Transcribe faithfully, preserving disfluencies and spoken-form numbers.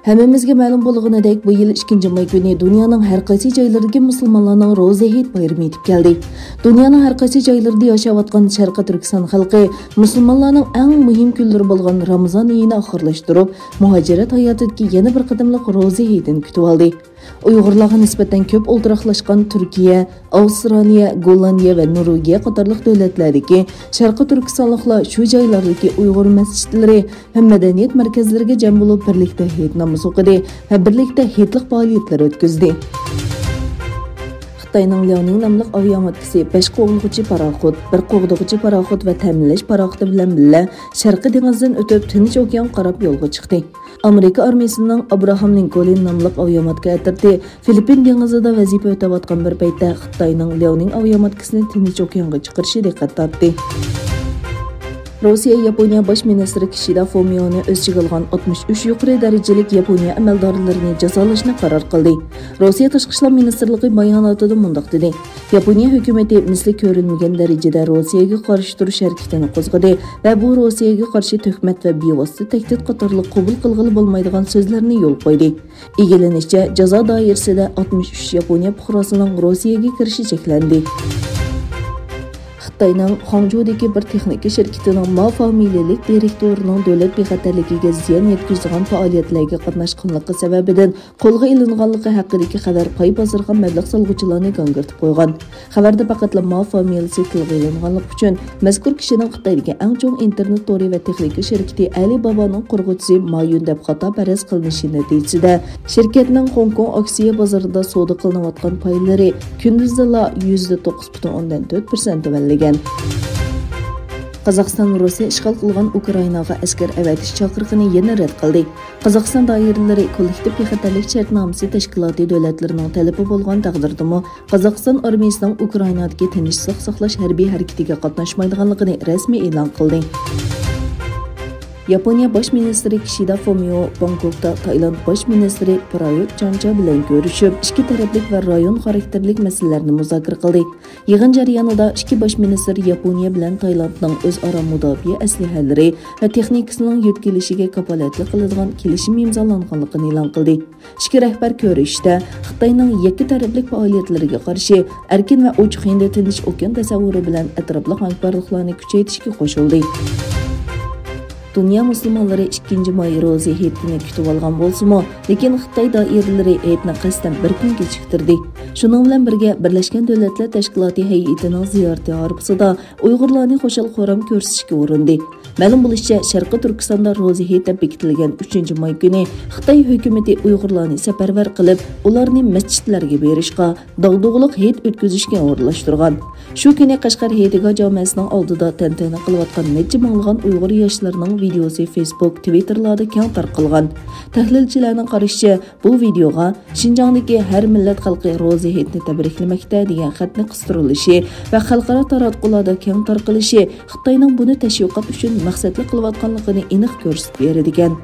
ھەممىمىزگە مەلۇم بولغىنىدەك، بۇ يىل ئىككىنچى ماي كۈنى دۇنيانىڭ ھەر قايسى جايلىرىدىكى مۇسۇلمانلارنىڭ روزى ھېيت بايرىمى يېتىپ كەلدى. دۇنيانىڭ ھەر قايسى جايلىرىدا ياشاۋاتقان شەرقىي تۈركىستان خەلقى مۇسۇلمانلارنىڭ ئەڭ مۇھىم كۈنلىرى بولغان رامىزان ئېيىنى ئاخىرلاشتۇرۇپ، مۇھاجىرەت ھاياتىدىكى يەنە بىر قېتىملىق روزى ھېيتىنى كۈتۈۋالدى. ئۇيغۇرلارغا نىسبەتەن كۆپ ئولتۇراقلاشقان تۈركىيە، ئاۋسترالىيە، گوللاندىيە ۋە نورۋېگىيە قاتارلىق دۆلەتلەردىكى شەرقىي تۈركىستانلىقلار شۇ جايلاردىكى ئۇيغۇر مەسچىتلىرى ھەم مەدەنىيەت مەركەزلىرىگە جەم بولۇپ، بىرلىكتە ھېيت نامىزى ئوقۇدى ۋە بىرلىكتە ھېيتلىق پائالىيەتلەر ئۆتكۈزدى. خىتاينىڭ لياۋنىڭ ناملىق ئاۋىئاماتكىسى بەش قوغلىغۇچى پاراخوت، بىر قوغدىغۇچى پاراخوت ۋە تەمىنلەش پاراخوتى بىلەن بىللە شەرقىي دېڭىزدىن ئۆتۈپ، تىنچ ئوكيانغا قاراپ يولغا چىقتى. ئامېرىكا ئارمىيىسىنىڭ ئابراھام لىنكولن ناملىق ئاۋىئاماتكا ئەترىتى فىلىپپىن دېڭىزىدا ۋەزىپە ئۆتەۋاتقان بىر پەيتتە خىتاينىڭ لياۋنىڭ ئاۋىئاماتكىسىنى تىنچ ئوكيانغا چىقىرىشى دىققەت تارتتى. روسىيە ياپونىيە باش مىنىستىرى كىشىدا فۇمىئونى ئۆز ئىچىگە ئالغان ئاتمىش ئۈچ يۇقىرى دەرىجىلىك ياپونىيە ئەمەلدارلىرىنى جازالاشنى قارار قىلدى. روسىيە تاشقى ئىشلار مىنىستىرلىقى باياناتىدا مۇنداق دېدى: ياپونىيە ھۆكۈمىتى مىسلى كۆرۈلمىگەن دەرىجىدە روسىيەگە قارشى تۇرۇش ھەرىكىتىنى قوزغىدى ۋە بۇ روسىيەگە قارشى تۆھمەت ۋە بىۋاسىتە تەھدىت قاتارلىق قوبۇل قىلغىلى بولمايدىغان سۆزلەرنى يولغا قويدى. ئىگىلىنىشىچە، جازا دائىرىسىدە ئاتمىش ئۈچ ياپونىيە پۇقراسىنىڭ روسىيەگە كىرىشى چەكلەندى. خىتاينىڭ خاڭجۇدىكى بىر تېخنىكا شىركىتىنىڭ ما فامىلىلىك دىرېكتورىنىڭ دۆلەت بىخەتەرلىكىگە زىيان يەتكۈزىدىغان پائالىيەتلەرگە قاتناشقانلىقى سەۋەبىدىن قولغا ئېلىنغانلىقى ھەققىدىكى خەۋەر پاي بازىرىغا مەبلەغ سالغۇچىلارنى گاڭگىرىتىپ قويغان. خەۋەردە پەقەتلا ما فامىلىسى تىلغا ئېلىنغانلىقى ئۈچۈن مەزكۇر كىشىنىڭ خىتايدىكى ئەڭ چوڭ ئىنتېرنېت تورى ۋە تېخنىكا شىركىتى ئەلى بابانىڭ قۇرغۇچىسى ما يۈن دەپ خاتا پەرەز قىلىنىشى نەتىجىسىدە، شىركەتنىڭ خوڭكوڭ ئاكسىيە بازىرىدا سودا قىلىنىۋاتقان پايلىرى كۈندۈزدىلا يۈزدە توققۇز پۈتۈن ئوندىن تۆت پىرسەنت تۆۋەنلىگەن. قازاقىستان روسىيە ئىشغال قىلغان ئۇكرائىناغا ئەسكەر ئەۋەتىش چاقىرىقىنى يەنە رەت قىلدى. قازاقىستان دائىرىلىرى كوللېكتىپ بىخەتەرلىك شەرتنامىسى تەشكىلاتى دۆلەتلىرىنىڭ تەلىپى بولغان تەقدىردىمۇ، قازاقىستان ئارمىيىسىنىڭ ئۇكرائىنادىكى تىنچلىق ساقلاش ھەربىي ھەرىكىتىگە قاتناشمايدىغانلىقىنى رەسمىي ئېلان قىلدى. ياپونىيە باش مىنىستىرى كىشىدا فۇمىئو بانكوكتا تايلاند باش مىنىستىرى پرايۇت چانچا بىلەن كۆرۈشۈپ، ئىككى تەرەپلىك ۋە رايون خاراكتېرلىك مەسىلىلەرنى مۇزاكىرە قىلدى. يىغىن جەريانىدا ئىككى باش مىنىستىر ياپونىيە بىلەن تايلاندنىڭ ئۆزئارا مۇداپىئە ئەسلىھەلىرى ۋە تېخنىكىسىنىڭ يۆتكىلىشىگە كاپالەتلىك قىلىدىغان كېلىشىم ئىمزالانغانلىقىنى ئېلان قىلدى. ئىككى رەھبەر كۆرۈشۈشتە خىتاينىڭ يەككە تەرەپلىك پائالىيەتلىرىگە قارشى، ئەركىن ۋە ئوچۇق ھىندى تىنچ ئوكيان تەسەۋۋۇرى بىلەن ئەتراپلىق ھەمكارلىقلارنى كۈچەيتىشكە قوشۇلدى. دۇنيا مۇسۇلمانلىرى ئىككىنچى ماي روزى ھېيتىنى كۈتۈۋالغان بولسىمۇ، لېكىن خىتاي دائىرىلىرى ھېيتنى قەستەن بىر كۈن كېچىكتۈردى. شۇنىڭ بىلەن بىرگە، بىرلەشكەن دۆلەتلەر تەشكىلاتى ھەيئىتىنىڭ زىيارىتى ھارپىسىدا ئۇيغۇرلارنى خۇشال-خۇرام كۆرسىتىشكە ئۇرۇندى. مەلۇم بولۇشىچە، شەرقىي تۈركىستاندا روزى ھېيت دەپ بېكىتىلگەن ئۈچىنچى ماي كۈنى خىتاي ھۆكۈمىتى ئۇيغۇرلارنى سەپەرۋەر قىلىپ، ئۇلارنى مەسچىتلەرگە بېرىشقا، داغدۇغىلىق ھېيت ئۆتكۈزۈشكە ئورۇنلاشتۇرغان. شۇ كۈنى قەشقەر ھېيتگاھ جامەسىنىڭ ئالدىدا تەنتەنە قىلىۋاتقان نەچچە مىڭلىغان ئۇيغۇر ياشلىرىنىڭ ۋىدىيوسى فېيسبۇك، تىۋىتتېرلاردا كەڭ تارقالغان. تەھلىلچىلەرنىڭ قارىشىچە، بۇ ۋىدىيوغا شىنجاڭدىكى ھەر مىللەت خەلقى روزى ھېيتنى تەبرىكلىمەكتە دېگەن خەتنى قىستۇرۇلۇشى ۋە خەلقئارا تاراتقۇلاردا كەڭ تارقىلىشى خىتاينىڭ بۇنى تەشۋىقات ئۈچۈن مەقسەتلىك قىلىۋاتقانلىقىنى ئېنىق كۆرسىتىپ بېرىدىكەن.